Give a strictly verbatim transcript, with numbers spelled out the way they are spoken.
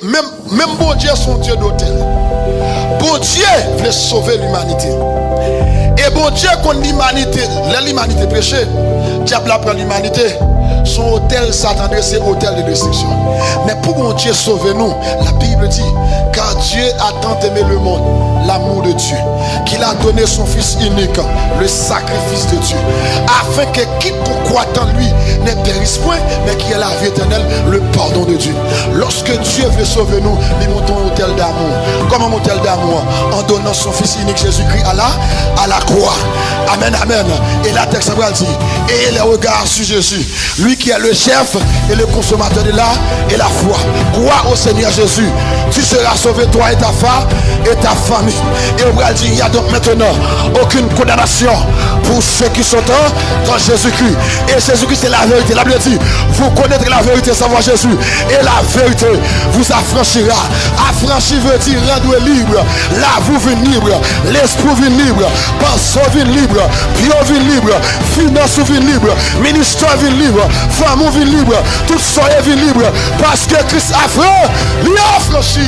Menm, menm Bondye se yon Dye dotèl. Bondye vle sove limanite. E Bondye konn limanite, lè limanite peche, dyab la pran limanite. Se yon otèl Satan dwe, se otèl de destriksyon. Men pou Bondye sove nou, la Bible dit, car Dieu a tant aimé le monde, l'amour de Dieu, qu'il a donné son Fils unique, le sacrifice de Dieu, afin que quiconque croit en lui ne périsse point, mais qu'il ait la vie éternelle, le pardon de Dieu. Lorsque Dieu veut sauver nous, li monte yon otèl damou. Kòman yon otèl damou? En donnant son Fils unique Jésus-Christ à la, à la croix. Amen, amen. E la tèks la pral di, ayez les regards sur Jésus, lui qui est le chef et le consommateur de la, et la foi. Crois au Seigneur Jésus. Tu seras sauvé, toi et ta fa-, et ta famille. Et on va dire, il y a donc maintenant aucune condamnation pour ceux qui sont en, dans Jésus-Christ. Et Jésus-Christ, c'est la vérité. La Bible dit, vous connaîtrez la vérité, savoir Jésus. Et la vérité vous affranchira. Afranchi veut dire rendre libre. Lavi w vin lib, lespri w vin lib, panse w vin lib, pye w vin lib, finans ou vin lib, ministè w vin lib, fanmi w vin lib, tout sa w ye vin lib, paske Kris afran, li afranchi.